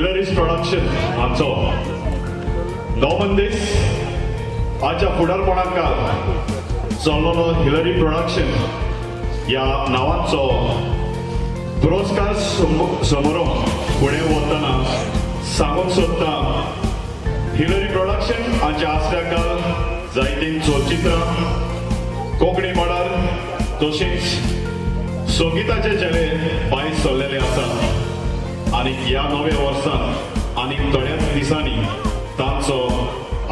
हिलरीज production हांचो नॉमन दीस हाच्या फुडारपणाकाल चल्लेलो हिलरी प्रोडक्शन ह्या नांवांचो पुरस्कार समारोह फुडें वतना सांगूंक सोदता, हिलरी प्रोडक्शन हाच्या आसऱ्याकाल जायतीं चलचित्रां कोंकणी मळार तशींच संगिताचे झेले भायर सरलेले आसा आनी ह्या नव्या वर्सान आनी थोड्याच दिसांनी तांचो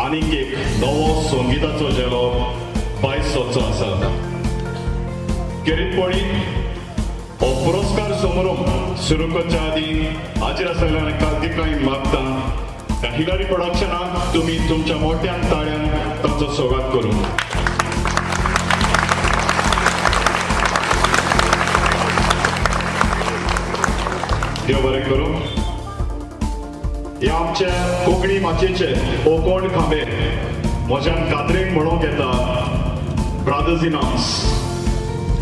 आनीक एक नवो संगिताचो झेलो भायर सरचो आसा. खेरीतपणी हो पुरस्कार समारोह सुरू करच्या आदीं हाजीर आसलेल्या कार्तिकाय मागता, ह्या हिलरी प्रोडक्शनाक तुमी तुमच्या मोठ्यान ताळ्यान तांचो स्वागत करूं. देव बरें करूं. हे आमच्या कोंकणी माचयेचे कोण खांबे, म्हज्यान कात्रेन म्हणूंक येता ब्रादर्स इन आर्म्स,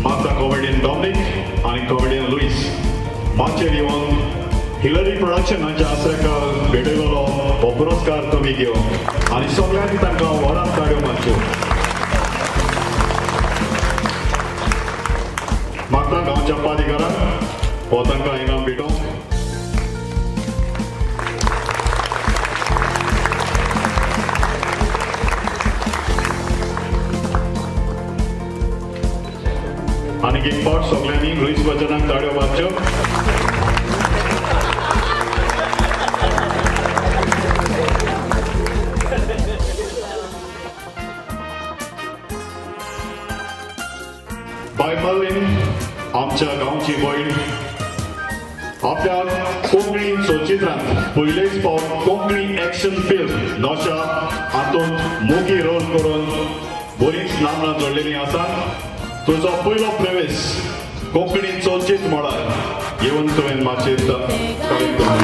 मागता कॉमेडियन डॉमनीक आनी कॉमेडियन लुईस माचयेर येवन हिलरी प्रोडक्शनाच्या आसऱ्याक भेटयलेलो हो पुरस्कार तुमी घेवन आनी सगळ्यांनी तांकां व्हडान ताळयो मारच्यो. मागता गांवच्या पादिकाराक हो तांकां इनाम भेटोवंक. आनीक एक फावट सगळ्यांनी लुईस बच्चनाक ताळयो मारच्यो. बाय मर्लिन, आमच्या गांवची भयण, आपल्या कोंकणी चलचित्रांत पयलेच फावट कोंकणी एक्शन फिल्म नशा हातूंत मोगी रोल करून बरीच नामना जोडलेली आसा. तुजो पयलो प्रवेश कोंकणी चलचित्र मळार येवन तुवें माचयेर कार्यक्रम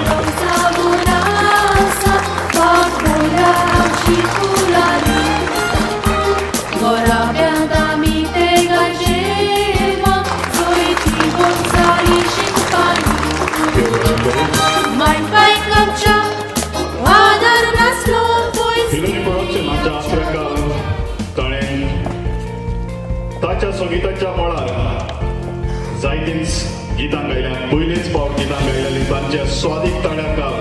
हिलरी प्रोडक्शनाच्या आसऱ्याकाल ताणें ताच्या संगिताच्या मळार जायतींच गितां गायल्यात. पयलेच फावट गितां गायलेली तांच्या स्वादीक ताळ्याकाल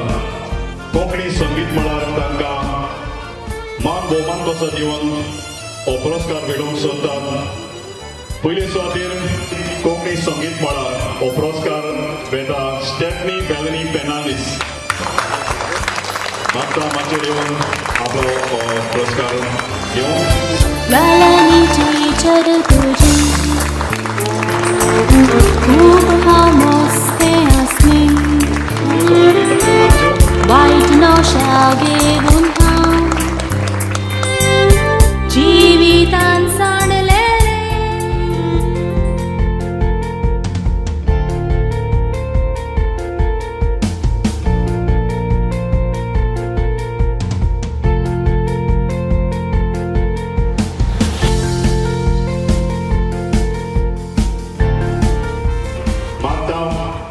कोंकणी संगीत मळार तांकां मान भोवमान कसो दिवन हो पुरस्कार भेटोवंक सोदतात. पयले सुवातेर कोंकणी संगीत मळार हो पुरस्कार वेता स्टेफनी बेलनी फेर्नांडीस. मागता माचयेर येवन आपलो हो पुरस्कार घेवन. वेलांनी टिचर तुजी खूब हांव मस्तें आसलें, वायट नशा घेवन हांव जिवितान सांडलें. मागता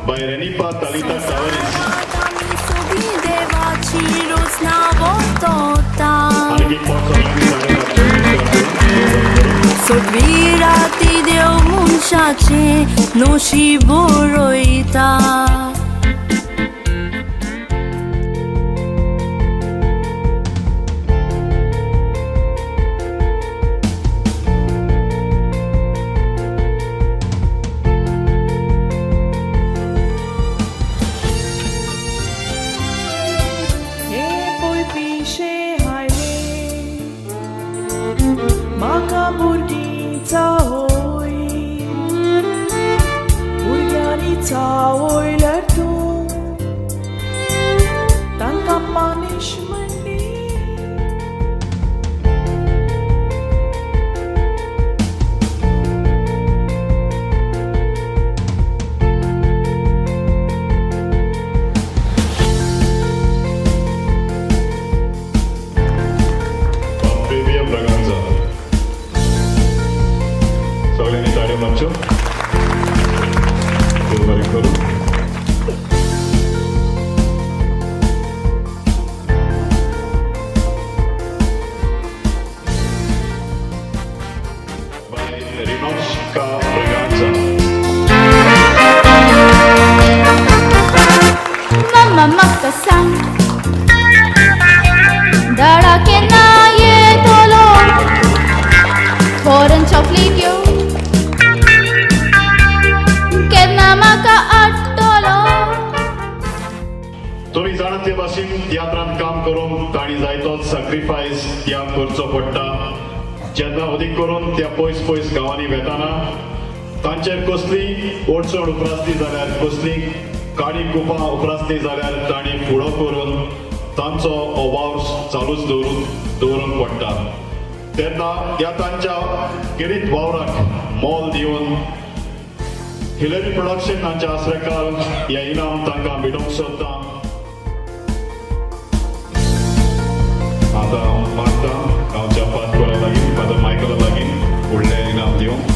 बाय रेनिपा तालिता टावरीस. आनीक एक फावट सगळ्यांनी ताळयो मारच्यो. सगळी राती देव मनशाचें नशीब बरयता. हे पळय पिशें हायलें म्हाका भुरगीं चावय, भुरग्यांनी चावयल्यार तूं तांकां पनिशमेंट दी. बेबिया ब्रागांझा, सगळ्यांनी ताळयो मारच्यो. देव बरें करूं. दाडा केन्ना येतलो फॉरन चॉकलेट यो केन्ना म्हाका आट्टलो. तुमी जाणा ते भाशेन तियात्रांत काम करूंक तांणी जायतो सॅक्रिफायस त्याग करचो पडटा. जेन्ना अदीक करून त्या पयस पयस गांवांनी वेताना तांचेर कसली अडचण उप्रासली जाल्यार, कसली काणी कुपां उप्रासली जाल्यार तांणी फुडो करून तांचो हो वावर चालूच दवरूंक पडटा. तेन्ना ह्या तांच्या गिरीत वावराक मोल दिवन हिलरी प्रोडक्शन हांच्या आसरेकार हें इनाम तांकां भेटोवंक सोदता. आतां हांव मागता गांवच्या पादकोरा लागीं, फादर मायकला लागीं फुडलें इनाम दिवंक.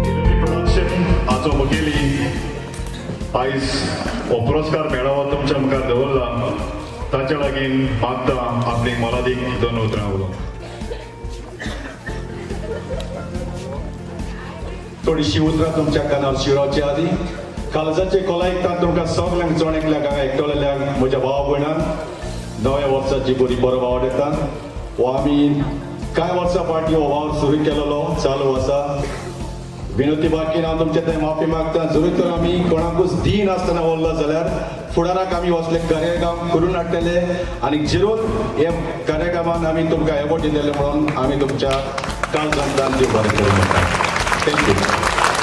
हिलरी प्रोडक्शन हाचो मुखेली आयज हो पुरस्कार मेळावो तुमच्या मुखार दवरला. ताच्या लागीं मागता आपली मोलादीक दोन उतरां उलोवंक. थोडीशी उतरां तुमच्या कानार शिरोवचे आदी काळजाचे खोलायेक तुमकां सगल्यांक जण एकल्याक हांगा एकटोलेल्याक म्हज्या भावा भयणांक नव्या वर्साची बरी बरो वावर येता. हो आमी कांय वर्सां फाटीं हो वावर सुरू केलेलो चालू आसा. विनोदी बाकीन हांव तुमचे थंय माफी मागता. जरूर तर आमी कोणाकूच दी नासतना उरलो जाल्यार फुडाराक आमी असले कार्यक्रम करून हाडटले आनी जरूर हे कार्यक्रमान आमी तुमकां एवॉर्ड दितले म्हणून आमी तुमच्या काळजांतल्यान देव बरें करूं म्हणटा. Thank you.